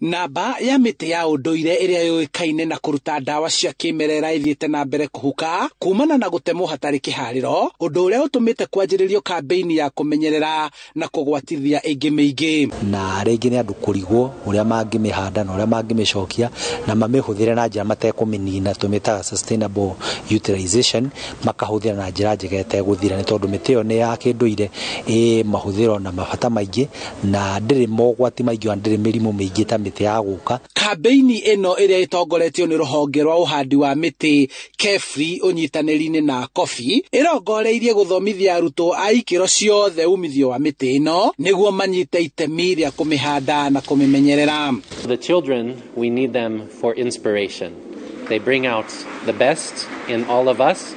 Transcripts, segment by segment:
Namba ya mĩtĩ ya ũndũire ĩrĩa yũĩkaine na kũruta ndawa cia kĩmerera ĩthiĩte na mbere kũhuka kumana na gũtemwo hatarĩ kĩharĩro, ũndũ ũrĩa ũtũmĩte kwanjĩrĩrio kambĩini ya kũmenyerera na kũgwatithia ĩngĩ mĩingĩ. Na rĩngĩ nĩ andũ kũrigwo ũrĩa mangĩmĩhanda na ũrĩa mangĩmĩcokia na mamĩhũthĩre na njĩra matekũmĩnina, tũmĩtaga sustainable utilization, makahũthĩra na njĩra njega ĩtegũthira, nĩ tondũ mĩtĩ ĩyo nĩ ya kĩndũire, ĩ mahũthĩro na mabata maingĩ na ndĩrĩ mogwati maingĩ ona ndĩrĩ mĩrimũ mĩingĩ ta mĩtĩ ya gũka. Kambĩini ĩno ĩrĩa ĩtongoretio nĩ rũhonge rwa ũhandi wa mĩtĩ KEFRI ũnyitanĩri-inĩ na Kofi ĩrongoreirie gũthomithia arutwo a ikĩro ciothe umithio wa mĩtĩ ĩno nĩguo manyite itemi rĩa kũmĩhanda na kũmĩmenyerera. The children, we need them for inspiration. They bring out the best in all of us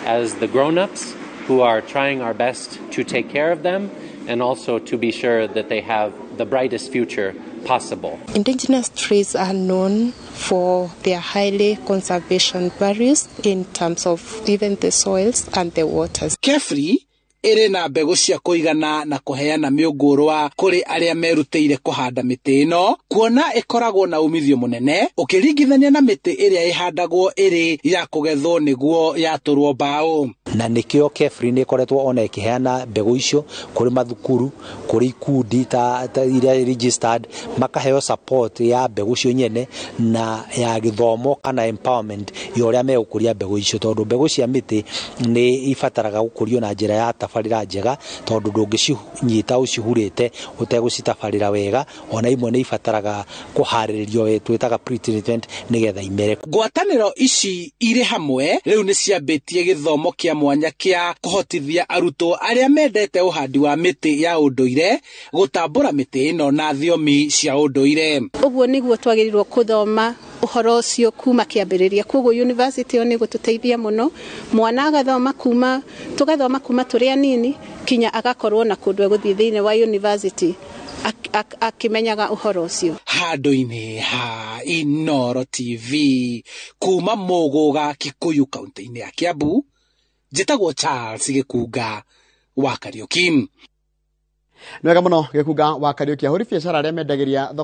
as the grown-ups who are trying our best to take care of them and also to be sure that they have the brightest future possible. Indigenous trees are known for their highly conservation values in terms of even the soils and the waters. KEFRI ĩrĩ na mbegũ cia kũigana na kũheana mĩũngũrwa kũrĩ arĩa merutĩire kũhanda mĩtĩ ĩno, kuona ĩkoragwo na umithio mũnene ũkĩringithania na mĩtĩ ĩrĩa ĩhandagwo ĩrĩ ya kũgethwo nĩguo yatũrwo mbaũ. Na nĩkĩo KEFRI nĩ ĩkoretwo ona ĩkĩheana mbegũ icio kũrĩ mathukuru, kũrĩ ikundi ta iria registered, makaheo support ya mbegũ cio nyene na ya gĩthomo kana empowerment ya ũrĩa megũkũria mbegũ icio, tondũ mbegũ cia mĩtĩ nĩ ibataraga gũkũrio na njĩra ya tabarĩra njega, tondũ ndũngĩcinyita ũcihurĩte ũtegũcitabarĩra wega. Ona imwe nĩ ibataraga kũharĩrĩrio, twĩtaga pre-treatment, nĩgetha imere. Ngwatanĩro ici irĩ hamwe rĩu nĩ ciambĩtie gĩthomo kĩa mwanya kĩa kũhotithia arutwo arĩa mendete ũhandi wa mĩtĩ ya ũndũire gũtambũra mĩtĩ ĩno na thiomi cia ũndũire. Ũguo nĩguo twagĩrĩirwo kũthoma ũhoro ũcio kuma kĩambĩrĩria. Koguo university ĩyo nĩ ĩgũtũteithia mũno, mwana agathoma kuma, tũgathoma kuma tũrĩ anini kinya agakorwo na kũndũ egũthiĩ thĩinĩ wa university akĩmenyaga ũhoro ũcio. Handũ-inĩ ha Inooro TV kuma Mũgũga, Kikuyu, kaunti-inĩ ya Kiambu, njĩtagwo Charles Gĩkunga wa Kariũki. Nĩ wega mũno, Gĩkunga wa Kariũki. Ahũri biacara arĩa mendagĩria thoko